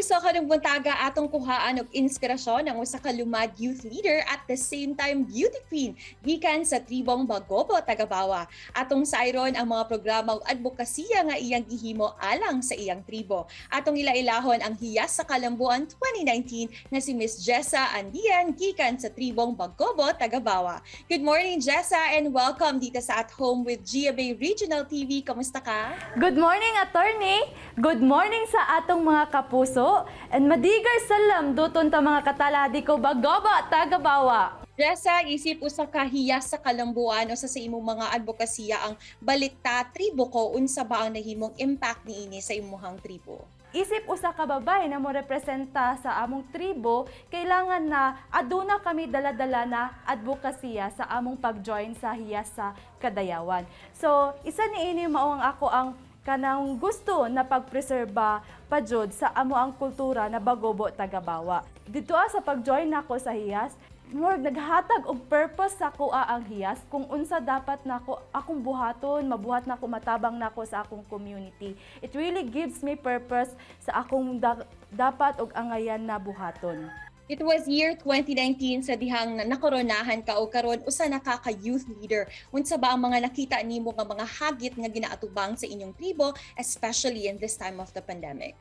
Kapuso, karong buntaga atong kuhaan og inspirasyon ang usa ka lumad youth leader, at the same time beauty queen gikan sa tribong Bagobo, Tagabawa. Atong sayron ang mga programa ug advokasya nga iyang gihimo alang sa iyang tribo. Atong ilailahon ang Hiyas sa Kalambuan 2019 na si Miss Jessa Andian gikan sa tribong Bagobo, Tagabawa. Good morning, Jessa, and welcome dito sa At Home with GMA Regional TV. Kamusta ka? Good morning, attorney! Good morning sa atong mga kapuso! And madigar salam duton ta mga kataladi ko Bagobo, Tagabawa! Jessa, isip usa ka Hiyas sa Kalambuan, usa sa imong mga advokasya ang Balikta Tribo Ko. Unsa ba ang nahimong impact niini sa imuhang tribo? Isip usa ka babae na mo representa sa among tribo, kailangan na aduna kami dala-dala na advokasya sa among pag-join sa Hiyas sa Kadayawan. So, isa niini mao ang ako ang kanang gusto na pagpreserba pa jud sa amo ang kultura na Bagobo Tagabawa. Dito sa pag-join nako sa Hiyas, murag naghatag og purpose sa akoa ang Hiyas kung unsa dapat nako akong buhaton, mabuhat nako, matabang nako sa akong community. It really gives me purpose sa akong dapat og angayan na buhaton. It was year 2019 sa dihang nakoronahan ka o karon usa na ka ka youth leader. Unsa ba ang mga nakita nimo nga mga hagit nga ginaatubang sa inyong tribo, especially in this time of the pandemic?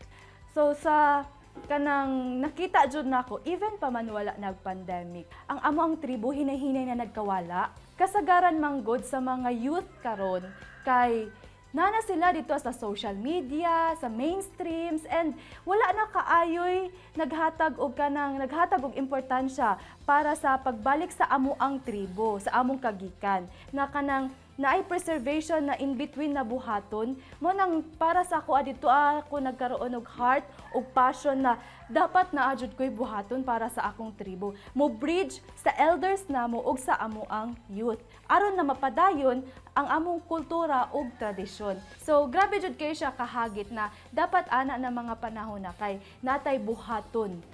So sa kanang nakita jud nako, even pa man wala nag-pandemic, ang amo ang tribo hinay-hinay na nagkawala. Kasagaran manggod sa mga youth karon kay nana sila dito sa social media, sa mainstreams, and wala na kaayoy naghatag og kanang naghatag og importansya para sa pagbalik sa amo ang tribo, sa among kagikan. Na kanang naay preservation na in between na buhaton mo nang para sa ako dito ako nagkaroon og heart og passion na dapat naa jud ko'y buhaton para sa akong tribo, mo bridge sa elders namo ug sa amo ang youth aron na mapadayon ang among kultura ug tradisyon. So grabe jud kayo siya kahagit na dapat ana na mga panahon na kay natay buhaton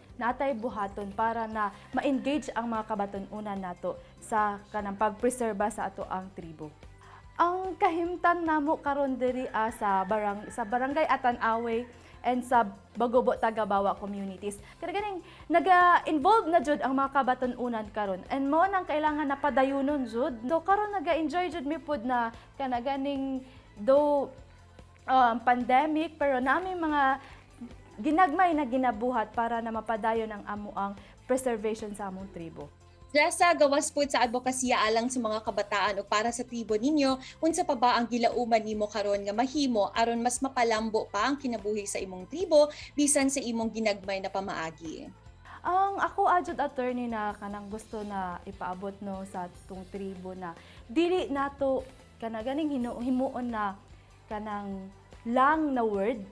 para na ma-engage ang mga kabatan-unan nato sa kanang pagpreserba sa ato ang tribo. Ang kahimtang namo karon diri sa barangay Atan-Away and sa Bagobo Tagabawa communities. Kaya ganing naga-involve na jud ang mga kabatan-unan karon. And mo nang kailangan na padayunon jud. So karon naga-enjoy jud mi pud na kana ganing though pandemic, pero nami mga ginagmay na ginabuhat para na mapadayon ang amo ang preservation sa among tribo. Jessa, gawas po sa advokasya alang sa mga kabataan o para sa tribo ninyo, unsa pa ba ang gilauman nimo karon nga mahimo aron mas mapalambo pa ang kinabuhi sa imong tribo bisan sa imong ginagmay na pamaagi? Ang ako jud, attorney, na kanang gusto na ipaabot no sa tong tribo na dili nato kana ganing himuon na kanang lang na word,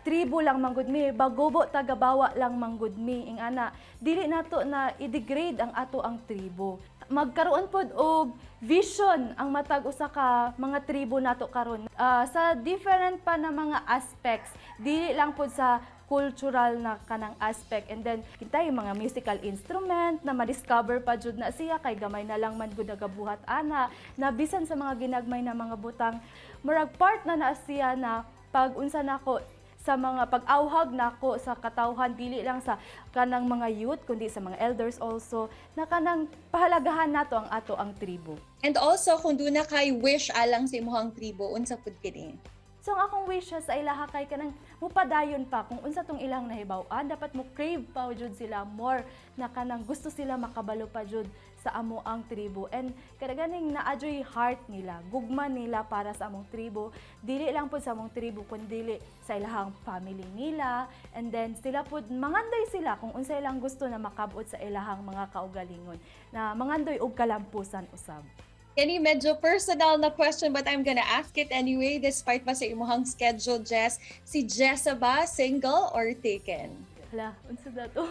tribo lang manggod mi, Bagobo Tagabawa lang manggod mi, ing ana. Dili nato na i-degrade ang ato ang tribo. Magkaroon pod og vision ang matag usa ka mga tribo nato karon. Sa different pa na mga aspects, dili lang pod sa cultural na kanang aspect, and then kita yung mga musical instrument na ma-discover pa jud na siya kay gamay na lang man gud nagabuhat ana na bisan sa mga ginagmay na mga butang, murag part na na siya na pag unsa nako sa mga pag-awhag nako sa katawhan, dili lang sa kanang mga youth kundi sa mga elders also, na kanang pahalagahan nato ang ato ang tribo. And also, kung duna kay wish alang sa imong tribo, unsa pud kini? So ang akong wish sa ilaha kay kanang mupadayon pa kung unsa tong ilang nahibaw-an, dapat mo crave pa jud sila more na kanang gusto sila makabalo pa jud sa amo ang tribo, and kada ganing naa juy heart nila, gugma nila para sa among tribo, dili lang pud sa among tribo kundi sa ilahang family nila, and then sila pud mangandoy sila kung unsa ilang gusto na makabot sa ilahang mga kaugalingon na mangandoy og kalampusan usab. Kani medyo personal na question, but I'm gonna ask it anyway despite ba sa imuhang schedule, Jess. Si Jessa ba, single or taken? Hala, unsa na to?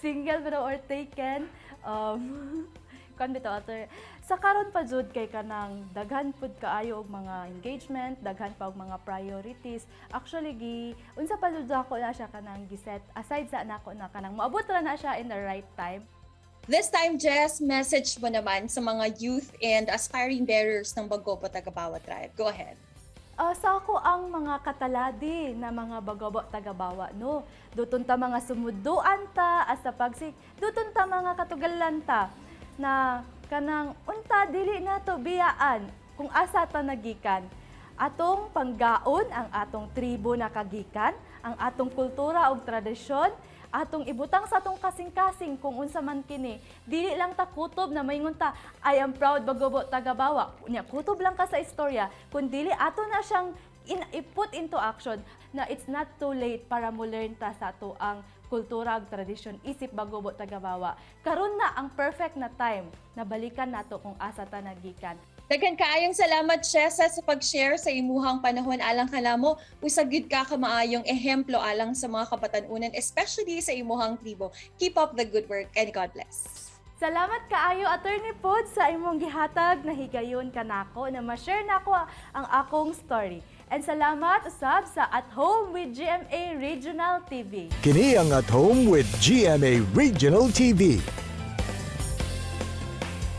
Single ba daw or taken? Kan bitaw ato. Sa karon pa jud kay kanang daghan pud kaayo og mga engagement, daghan pa og mga priorities. Actually gi unsa pa jud ako na siya kanang giset aside sa nako na kanang moabot ra na siya in the right time. This time, Jess, message mo naman sa mga youth and aspiring bearers ng Bagobo Tagabawa Tribe. Go ahead. Sa ako ang mga kataladi na mga Bagobo Tagabawa, no. Duton ta mga sumuduan ta asa pagsik, duton ta mga katugalan ta na kanang unta dili nato biyaan kung asa ta nagikan. Atong panggaon ang atong tribo na kagikan, ang atong kultura ug tradisyon, atong ibutang sa atong kasing-kasing kung unsa man kini. Dili lang ta kutob na maingon ta, "I am proud Bagobo Tagabawa." Nya kutob lang ka sa istorya, kun dili ato na siyang i-put into action na it's not too late para mo learn ta sa ato ang kultura ug tradisyon isip Bagobo Tagabawa. Karon na ang perfect na time na balikan nato kung asa ta nagikan. Daghan kaayong salamat, Chesa, sa pag-share sa imuhang panahon alang kanamo. Usa gyud ka ka maayong ehemplo alang sa mga kabatan-unan, especially sa imuhang tribo. Keep up the good work and God bless. Salamat kaayo, Attorney Pod, sa imong gihatag na higayon kanako na ma-share nako ang akong story. And salamat usab sa At Home with GMA Regional TV. Kini ang At Home with GMA Regional TV.